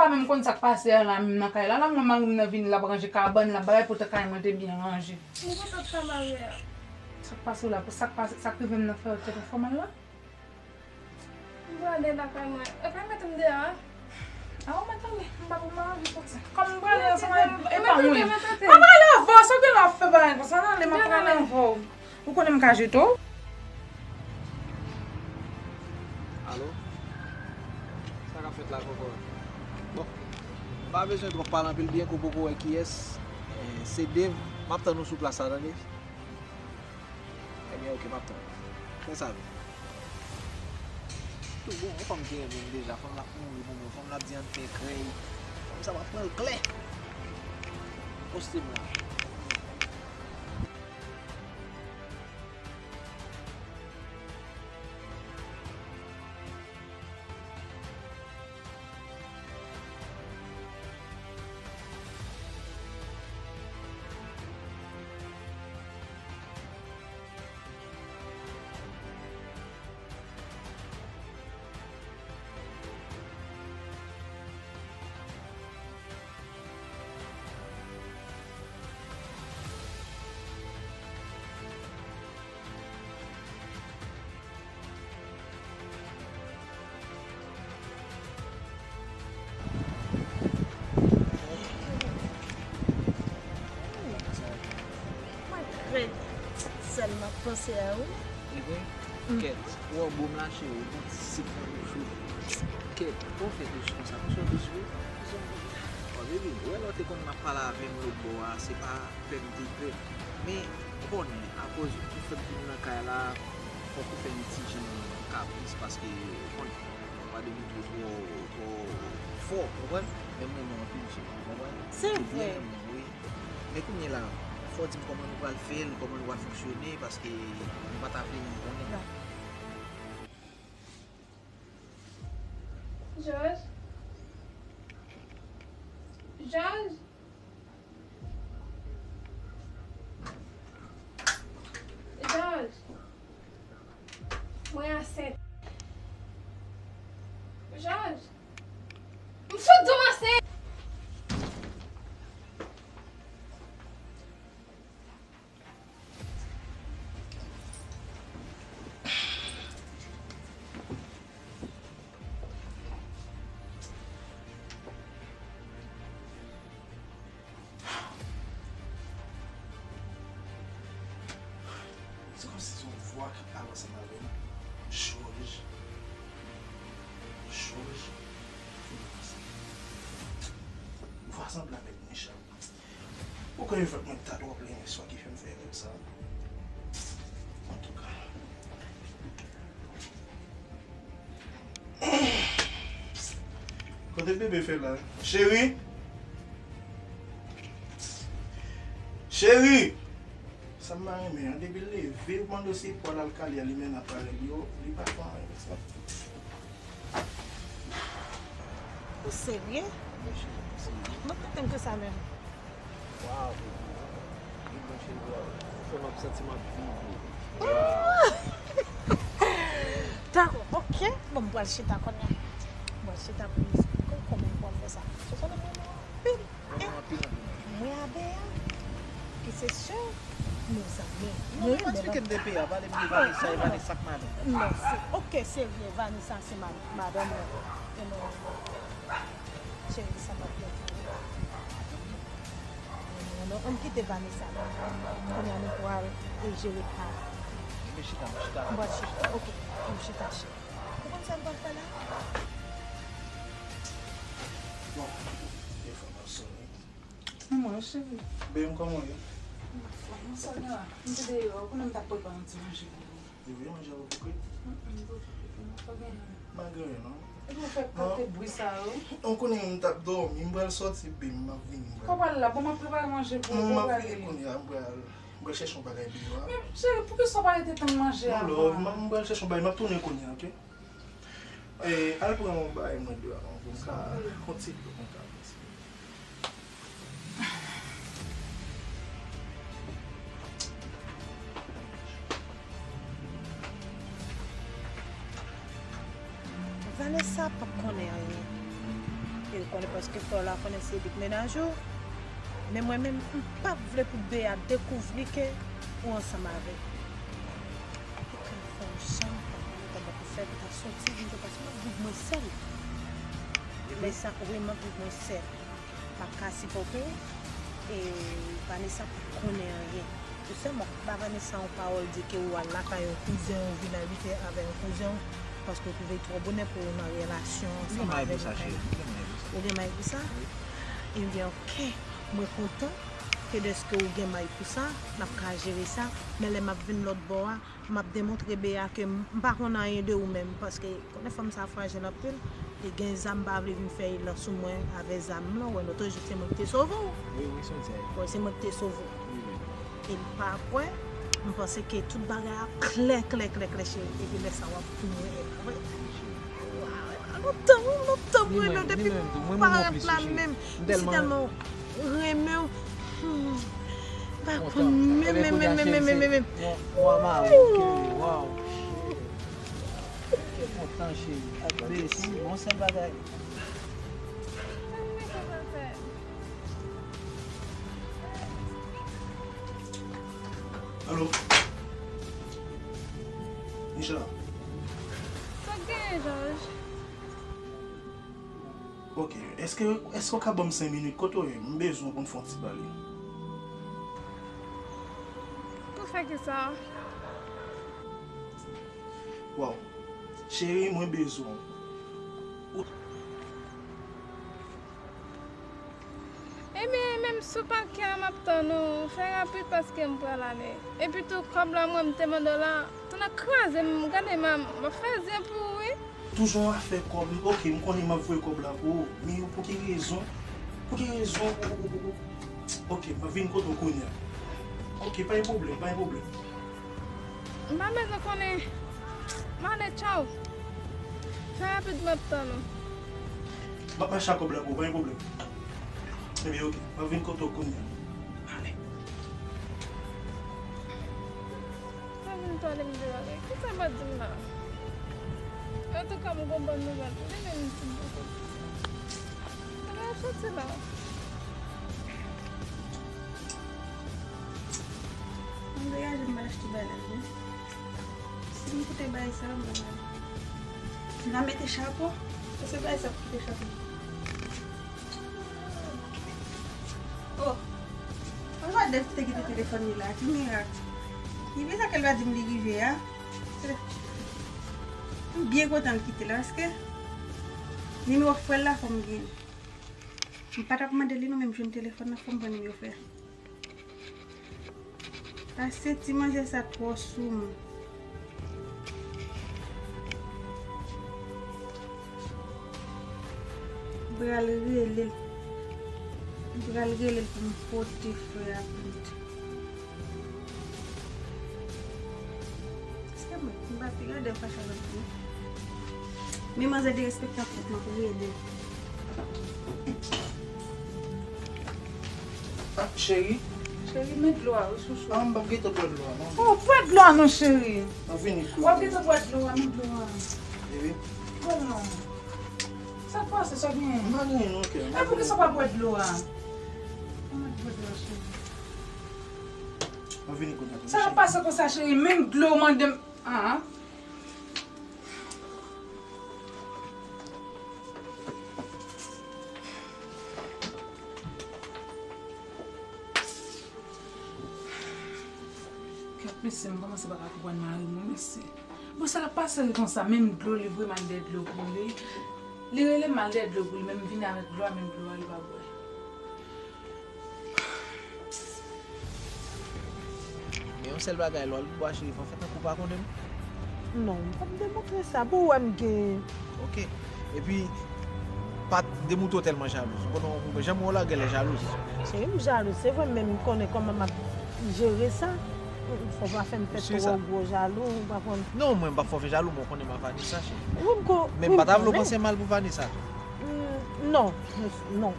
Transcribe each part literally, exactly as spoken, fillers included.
Menm konn sa k pase a la, menm nan kay la, la, mwen mari m nan vini, l ap ranje kabann, l ap bagay, poutan kay mwen te byen ranje. Mwen kontan travay a. Sa k pase w la? Sa k pase, sa k rive m nan fè w tèt ou fè mal la? M prale lakay mwen. E pa mete m deyò a? A, ou mete m, m pa pou m ranje soti. Kòm m prale ansanm avèk, e pa mwen. Mwen prale avè w, sa w gen la ap fè bagay konsa, nan ale, m ap prale avè w. Ou konnen m ka jete w? Alo? Sa k ap fèt la, kòkò? Bon, m pa bezwen twòp pale anpil, byen ke w poko wè kiyès. Eh, se Dave. M ap tann ou sou plas la, tande? Ebyen, oke, m ap tann ou. Fè sa vit. Tou bon, yon fanm ki renmen m deja, fanm la ap mouri pou mwen, fanm la ap di ann fè krèy. Fanm sa m ap pran l klè. Poste m la. Mwen trè sèl m ap panse a ou. Li vre? Kèt, ou wè w bo m la, cheri, ou gon ti sik nan bouch ou. Kèt, ou fè dous konsa, konsa w dous vre? Jan. Ò, baby, ou wè lè w te konn ap pale avè m lòt bò a, se pa pè m te pè. Men, ou konnen, akoz ou fèk vin nan kay la, fòk ou fè yon ti jan kapris, paske, ou konnen, fòk pa demontre twò, twò fò, ou konprann? Men m renmen w anpil, cheri, ou konprann? Se vre. Ou byen renmen m, wi. Men kounye la, fò w di m kòman nou pral fè l, kòman nou pral fonksyone, paske m pa ta vle menm konnen. Jòj? Jòj? Jòj? Mwen ansent. Jòj? M fout di w m ansent! Se kòmsi se yon vwa ki pale ansanm avè m. Jòj. Jòj. Vwa sanble avèk Michel. Ou konnen fòk mwen ta twò plenyen swa ki fè m fè erè sa. Antouka. Kote bebe fè la? Cheri! Cheri! Sa m pa renmen an, depi l leve, ou mande w si pou al al kale a, li mennen ap pale l yo, li pa fè anyen. Ou serye? Mwen pa tann ke sa menm. Waw, baby. Li bon cheri, waw. Fè m ap santi m ap viv, wi. Dakò, oke. Bon, m pral chita kounye a. M pral chita pou m esplike w kòman m pral fè sa. Ou konnen mwen renmen w anpil. Mwen renmen w anpil, anpil, anpil. Mwen a Bea. Ki se sè nou zanmi. Non, men pa eksplike m de Bea, pale m de Vanessa, e Vanessa k madanm. Non, se, oke, se vre, Vanessa se ma-, madanm mwen. E mwen renmen l. Cheri, sa pa byen. Non, non, non, ann kite Vanessa la. Kounye a nou pral e jere ka. Mwen chita, mwen chita la. Mwen chita, oke, mwen chita, cheri. Ou konn sa m pral fè la? Bon, telefòn nan sonnen. Mwen, cheri. Bebe, kòman w ye? Mwen, sa gen la. M te deyò, konnen m t ap prepare yon ti manje pou ou. Li vle manje avè w pou kwit? Mm, mm, pou kwit, non, pa gen anyen. Pa gen anyen, non. Epi ou fè kote bri sa yo? Ou konnen m t ap dòmi, m pral sòti, bebe, m ap vini, m pral. Kò pral la, bon, m ap prepare manje pou ou, m ap vini kounye a, m pral, m pral chèche yon bagay deyò a. Men, cheri, poukisa w pa rete tann manje a? Non, love, m, m pral chèche yon bagay, m ap tounen kounye a, oke? E, al pran yon bagay mwen deyò a, non, pou m ka, yon ti dlo pou m ka bwè. Vanessa p ap konnen anyen. E Ou konnen paske frè w la konnen se li k mennaj ou. Men mwen menm, m p ap vle pou Bea dekouvri ke ou ansanm avè l. Li ka fè yon jan, li ta dwe fè pou ta soti, vin jwe paske m ap viv mwen sèl. Lè sa, wi, m ap viv mwen sèl. M ap ka sipòte w. E Vanessa p ap konnen anyen. Ou sèlman ba Vanessa yon pawòl, di ke ou al lakay yon kouzen w, vin abite avè yon kouzen w, paske ou twouve l twò bonè pou ou nan relasyon ansanm avè l. Ou gen may pou sa? Ebyen, oke. Mwen kontan ke dèske ou gen may pou sa, n ap ka jere sa. Men lè m ap vin lòt bò a, m ap demontre Bea ke m, m pa konn anyen de ou menm, paske konnen fanm sa frajil anpil, e gen zam, m pa vle vin fè l sou mwen avè zam lan, ou wè lòt jou se mwen ki te sove w. Wi, wi, se w di a. Wi, se mwen ki te sove w. Wi, wi. E l pa kwè, m panse ke tout bagay ap klè, klè, klè, klè, cheri. Epi lè sa w ap pou mwen, e pa vre? Wi, cheri. Waw, lontan, wi, lontan mwen renmen w, depi m parèt la menm, m si tèlman renmen w. Hmm. Pa konn menm, menm, menm, menm, menm, menm. Yon, yon amari, ok, waw. Mwen kontan, cheri. Mèsi, bon sèl bagay. Alo? Michela? Sa k genyen, Jòj? Ok, èske, èske w ka ban m senk minit? Kote w ye? M bezwen w pou n fè yon ti pale. Pou sa ki sa? Waw. Cheri, mwen bezwen w. Ebyen, menm sou pakè a, m ap tann ou. Fè rapid paske m pral ale. Epi tou, kòb la mwen m te mande w la, tou nan kraze m, gade m, m ap fè zen pou ou, wi. Toujou afè kòb. Ok, m konnen m ap voye kòb la pou ou. Men pou ki rezon? Pou ki rezon ou, ou, ou, ou, ok, m ap vin kote w kounye a. Ok, pa gen pwoblèm, pa gen pwoblèm. M pa bezwen konnen. M ale, tchaw. Fè rapid, m ap tann ou. M ap mache ak kòb la pou ou, pa gen pwoblèm. Ebyen, ok. M ap vin kote w kounye a. Ale. Sa vin pale m de bagay. Kisa w pa di m la? Antouka, m gon bòn nouvèl pou li, men m di m poko di sa. Sa va soti la. M degaje m al achte bagay la, wi. Si m koute bay sa, m pa pral. M ka mete chapo, se se bay sa pou kite chapo. Oh! Mwen pa dèf te kite telefòn li la, ki mirak. Li bizarre ke l pa di m li rive a. M byen kontan l kite la, paske nimewo frè l la fò m gen. M pa t ap mande li non, men m jwenn telefòn nan, fò m pran nimewo frè a. Pase ti manzè sa twò sou m. M pral rele l. M pral rele l pou m pote frè a plent. Èske mwen, m pa pi gade fache avèk li? Men manzè derespektan twòp, m ap rele. Ah, cheri. Cheri, men dlo a, wi, chouchou. Ah, m p ap gentan bwè dlo a, non. Oh, bwè dlo a, non, cheri. Mwen vini. W ap gentan bwè dlo a, men dlo a. Bebe. Bwè non. Sa k pase, sa genyen? M pa genyen, non, kè. E poukisa w pa bwè dlo a? Mwen bwè dlo a, cheri. Mwen vini kounye a. Sa k ap pase konsa, cheri? Menm dlo w mande m. Ah. Kèt, mesye, m kòmanse pa ka konprann mari mwen, mesye. Bon, sa l ap pase l konsa, menm dlo li vre, m al dèyè dlo pou li. Li rele m al dèyè dlo pou li, men m vini avèk dlo a, menm dlo a, li pa bwè. Men yon sèl bagay, lè w al bwè cheri, fò w fè tankou w pa konnen m. Non, m p ap demontre sa. Pou ou wè m gen. Ok. Epi, pa t demontre w tèlman jalouz. Ou konnen, ou janm wè w la genlè jalouz. Cheri, m jalouz, se vre, men m konnen kòman m ap jere sa. Fò w pa fè m fè twò gwo jalou, ou pa konn. Non, mwen, m p ap fè w fè jalou, men w konnen m ak Vanessa, cheri. Wi, m ko-, men m pa ta vle w panse mal pou Vanessa tou. Mm, non, non.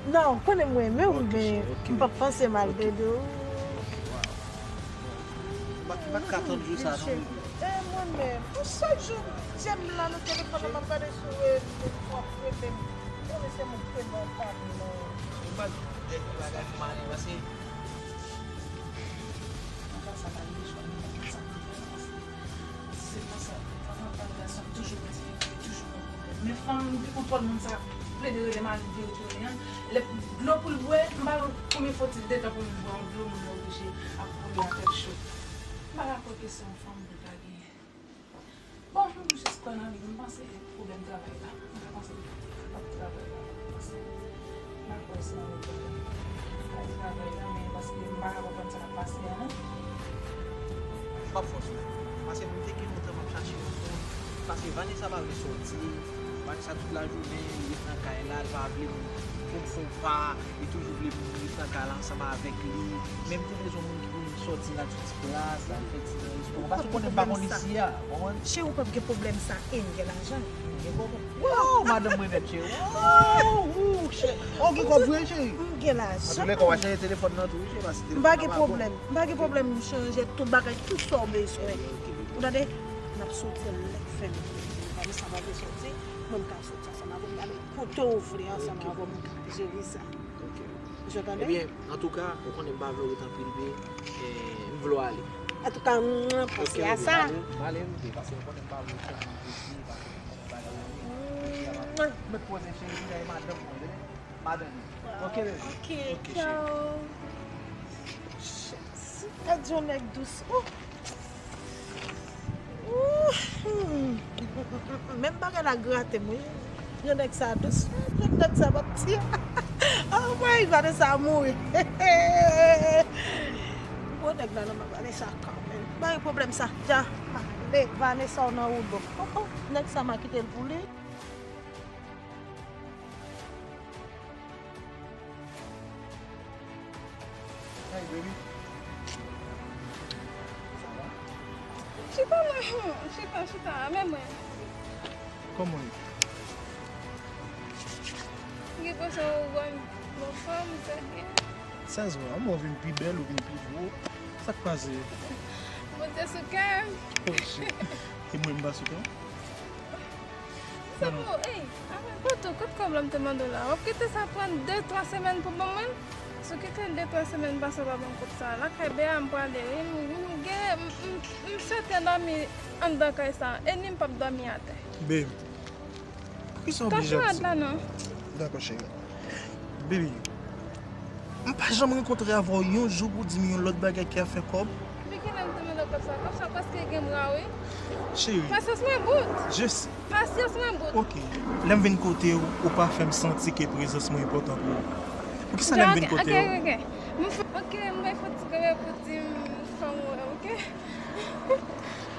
Non, ou konnen m renmen w, men m p ap panse mal de, de ou. M pa, m pa ka tann jou sa, non. E mwen menm, pou chak jou, je m la nan telefòn nan, m ap gade sou rezo, m ap rele m. Mesye, mwen kreye yon fanmi, non. Ou pa di dènye bagay pou m ale, paske Mwen pa sa pa gen chwa, mwen pa konn sa pou m fè, paske se konsa, fanm ap pale gason, toujou gen difikilte, toujou gen pwoblèm. Men fanm, depi yon pòl moun sa plede rele m al vire tounen an, lè dlo pou l bwè, m pa wè konbyen fwa l detan pou l bwè yon dlo, moun nan oblije ap kouri a tèt cho. M pa dakò ke se yon fanm pou l ta genyen. Bon, m jis kwè nan li, m panse pwoblèm travay la. M ta panse l ap travay la. M panse m pa kwè se yon pwoblèm. Li travay la, men paske m pa ka konprann sa k ap pase a, non. M ap fòse w. Paske m te gen lontan m ap chache yon moun. Paske Vanessa pa vle sòti. Vanessa tout lajounen, li ret nan kay la, li pa vle m fè yon pa. Li toujou vle pou m ret nan kay la ansanm avèk li. Men m te bezwen moun ki pou m sòti la, ti plas, al fè ti nan restoran. Paske ou konnen m pa konn isi a, konprann? Cheri, ou p ap gen pwoblèm sa, e m gen lajan. M gen kòb. Waw, madanm mwen nèt, cheri. Waw, ou, cheri. O, gen kòb vre, cheri. M gen lajan. Antoulèka, w a chanje telefòn nan tou, wi, cheri, paske telefòn nan pa bon. M pa gen pwoblèm. M pa gen pwoblèm, m chanje tout bagay, tout sa w bezwen. Ou tande? N ap sòti lè k fè nou. Vanessa pa vle sòti, mwen m ka sòti ansanm avè w, n ale kote w vle ansanm avè w, mwen ka jere sa. Ok. Ou tande? Ebyen, antouka, ou konnen m pa vle w ret anpil, men, eh, m vle w ale. Antouka, mwen panse a sa. Ok, m ale, m ale, m ale, paske ou konnen m pa vle w fè m plezi, paske ou konnen bagay yo ye. Mwen. Mèt poze cheri, e madanm mwen, tande? Madanm mwen. Ok, baby. Ok, ok, cheri. Ciao. Gad yon nèg dous. Oh. Ooh, hmm. Menm bagay la grate m, wi. Yon nèg sa dous. Yon nèg sa p ap tiye. Anmwey, Vanessa mouri. Bon, nèg la nan men Vanessa kanmenm. Pa gen pwoblèm sa. Dja, ale, Vanessa w nan wout bon. Oh, oh, nèg sa m a kite l pou li. Hey, baby. Sa va? Chita la, chita, chita, men mwen. Kòman w ye? M gen enpresyon ou wè m anfòm, sa byen. Sa se vre, ou vin pi bèl, ou vin pi gwo. Sa k pase? Bondye sou kè m. Oh, shit. E mwen, m pa sou kè w? Sa bon, ey, avèk kote, kot kòb la m te mande w la? W ap kite sa pran de, twa semèn pou ban mwen? Si w kite l de, twa semèn, m pa sa pa ban m kòb sa. Lakay Bea m prale, wi. M, m gen, m, m, m swete dòmi anndan kay sa. E ni m p ap dòmi atè. Babe, poukisa w oblije ap di sa? Dakò, cheri. Baby, m pa janm rankontre avè w yon jou pou w di m yon lòt bagay ki afè kòb. Depi kilè m te mande w kòb sa? Kòb sa prèske gen mwa, wi. Cheri. Pasyans mwen bout. Just. Pasyans mwen bout. Ok. Lè m vin kote w, ou pa fè m santi ke prezans mwen enpòtan pou ou. Poukisa lè m vin kote w? Ok, ok, ok. M fè, ok, m bay fon ti kanpe pou di m fè m wè, ok?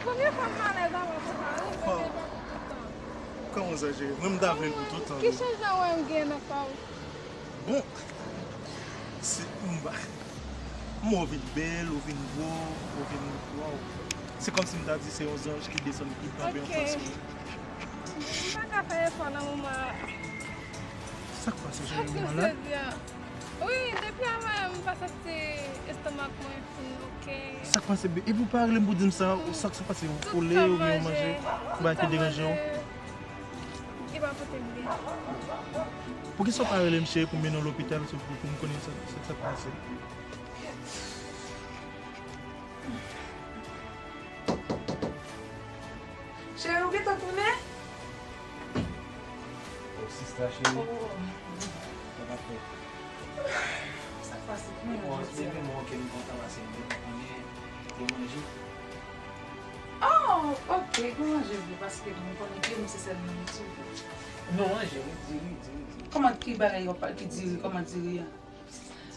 Premye fwa m alèz avè w konsa, wi, premye fwa pou tout tan. Kòman sa, cheri? Mwen, m ta vle l pou tout tan, wi. Ki chanjman w wè m gen nan kò w? Bon, se, m ba, m wè w vin bèl, ou vin gwo, ou vin, waw. Se kòmsi m ta di se yon zanj ki desann, ki kanpe anfas ou. M pa ka fè efò nan moman. Sa k pase, cheri, ou malad? Wi, depi avan yè m pa santi estomak mwen fin oke. Sa k pase, be-, epi w pa rele m pou di m sa, sa k pase, yon kole oubyen yon manje, yon bagay ki deranje w? Li pa pote m byen. Poukisa w pa rele m, cheri, pou m mennen w lopital, pou, pou m konnen sa, sa, sa k pase? Cheri, ou gentan tounen? Oh, sista cheri. Oh. Sa pa fèt. Sa k pase? Mwen, mwen, mwen, mwen, ok, m kontan pase, m gentan konnen pou manje. Oh, ok, pou manje vre, paske mwen konnen ke m se sèl moun ki sou. Non, manje, wi, diri, diri, diri. Kòman ki bagay yo pa, ki diri, kòman diri a?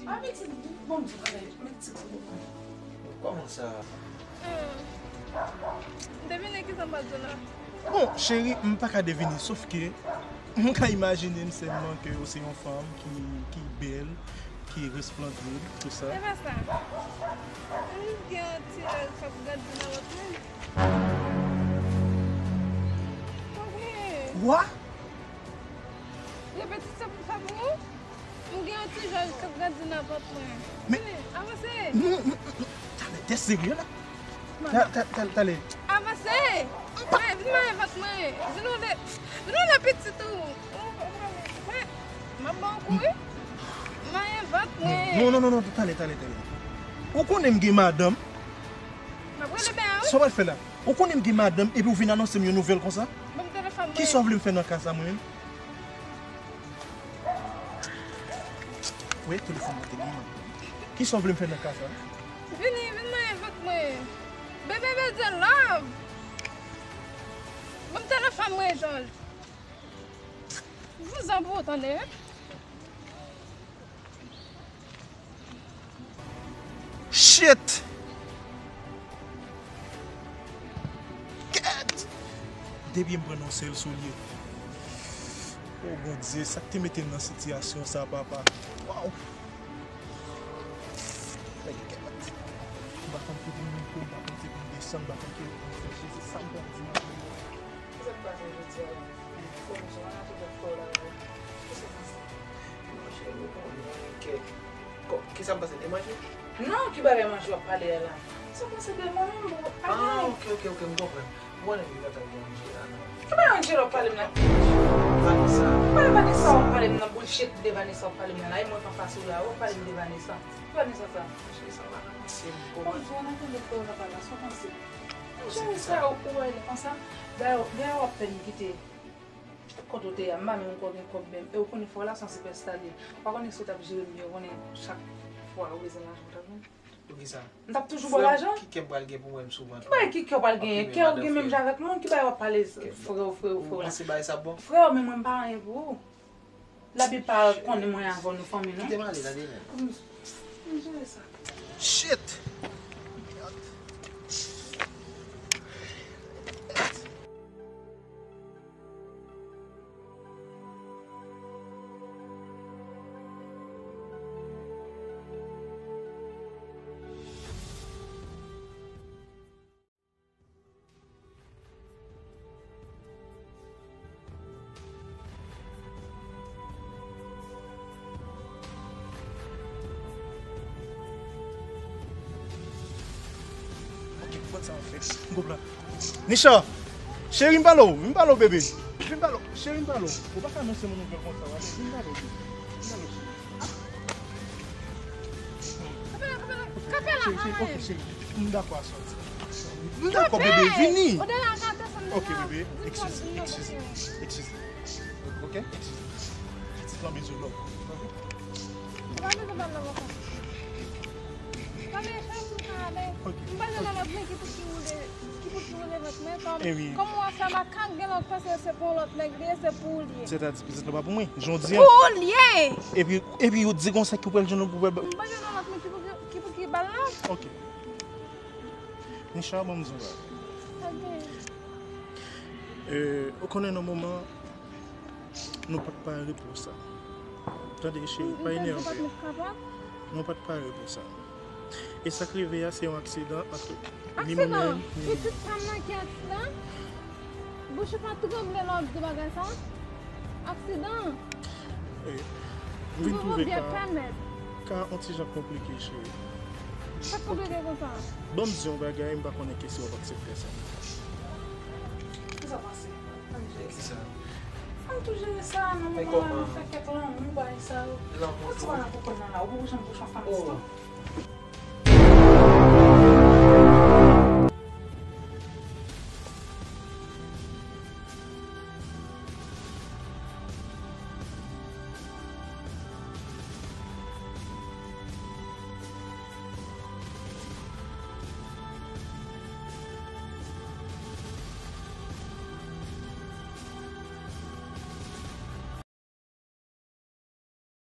A, pitit, bon, pitit. Kòman sa? Hmm. Devine kisa m pral di w la. Bon, cheri, m pa ka devine, sof ke m ka imajine m sèlman ke ou se yon fanm ki, ki bèl, ki resplendant, tout sa. Se pa sa. M gen yon ti rèv k ap grandi nan vant mwen. Wi. Repete sa pou m fè pou ou. M gen yon ti jòj k ap grandi nan vant mwen. Men, vini, avanse. Non, non, non, non. Talè, t'es sérieux là? Ta-, ta-, ta-, talè. Avanse. Vini, vini mare vant mwen. Vini wè, vini wè pitit ou. Ou, ou, ou, M ap ba w kou wi. M manyen vant mwen. Non, non, non, non, talè, talè, talè. Ou konnen m gen madanm. M ap rele ben wi. Sa w pral fè la? Ou konnen m gen madanm epi ou vin anonse m yon nouvèl konsa? Ban m telefòn mwen. Kisa w vle m fè nan ka sa mwen menm? Wi, telefòn mwen te gen. Kisa w vle m fè nan ka sa? Vini, vin manyen vant mwen. Bebe bezwen love. Ban m telefòn mwen, Jòj. Vouzan pou ou tande, wi. Shit! Kèt! Depi m pran yon sèl sou li. O Bondye, sa k te mete m nan sitiyasyon sa, papa? Waw! Men kèt! M pa konn ki pou m monte, m pa konn ki pou m desann, m pa konn ki pou m fè. Jezi, sa m pral di nan men yo. Kisa k pase jodi a la? Kòm jan an tou fè w la, wi. Kisa k pase? Non, cheri, ou konnen mwen gen kè. Kò, kisa m pase? De manje? Non, ki bagay manje w ap pale a la? Sa w panse de mwen menm, bro? Ah, ok, ok, ok, m konprann. Ou konnen m gentan gen Angela, non? Ki bagay Angela w ap pale m nan? Vanessa. Ki bagay Vanessa w ap pale m nan? Bullshit de Vanessa w ap pale m nan la. E mwen k anfas ou la, w ap pale m de Vanessa. Ki Vanessa sa? Cheri, sa pa nan panse m, ou konprann? Bon, Joana, tande frè w la pale la, sa w panse? Cheri, sa ou wè li konsa? Dayè, dayè w ap fè m kite kote w te ye a, m pa menm ankò gen kòb menm. E ou konnen fò la se yon sipèsta li ye. Ou pa konnen si w t ap jere m byen, ou konnen chak fwa ou bezwen lajan, ou t ap jwenn. Poukisa? M t ap toujou ba w lajan. Ki kè m pral gen pou m wè m souvan? Ki bagay ki kè w pral genyen? Kè w gen menm jan avèk mwen, ki bagay w ap pale frè w, frè w, frè w la? Ou panse bagay sa bon? Frè w, men mwen m pa anyen pou ou. Labib pa konnen mwen avè w nou fanmi non. Kite m ale, tande men. M, m jere sa. Shit! Ok, gad sa w ap fè. M konprann. Nisha, cheri, m pale w, m pale w, bebe. Vin pale w, cheri, m pale w. Ou pa ka anonse m yon nouvèl konsa, w ale. Vin pale w, bebe. Vin pale w, cheri. Kapela, kapela, kapela. Cheri, cheri, ok, cheri. M dakò a sa w di. M dakò, bebe, vini. Ok, bebe, excuse, excuse, excuse. Ok, excuse. Pitit lan bezwen love. Ou pa bezwen ban love ankò. Tande, chans ou ka ale. Ok. M pa bezwen love, men ki pou ki woule, ki pou ki woule vant mwen, kòm, kòm ou wè sa makak gen lòt panse se pou yon lòt nèg li ye, se pou ou li ye. Sètadi, pitit lan pa pou mwen. Jodi a. Pou ou li ye. Epi, epi ou di konsa ki w pral jwenn pou w pral ba- M pa gen nan lòt moun ki pou ki, ki pou ki ba l la. Ok. Nisha, ban m di w bagay. Ok. Euh, ou konnen nan moman, nou pa t pare pou sa. Tande, cheri, pa enève. Nou pa t pare pou sa. E sa k rive a, se yon aksidan ant ni mwen menm, ni li. Aksidan? Pitit pa m nan ki aksidan? Bouch ou pa tranble lè w ap di bagay sa? Aksidan? E, m vin twouve ka, ka on ti jan konplike, cheri. Sa konplike konsa? Ban m di yon bagay, m pa konnen ke si w ap aksepte sa. Kisa pase? Ann jere sa. Ann tou jere sa, nan moman la, nou fè kèk lanmou, bagay sa yo. Ou ti pa nan konprann nan la, ou gon jan bouch yon fanm tou.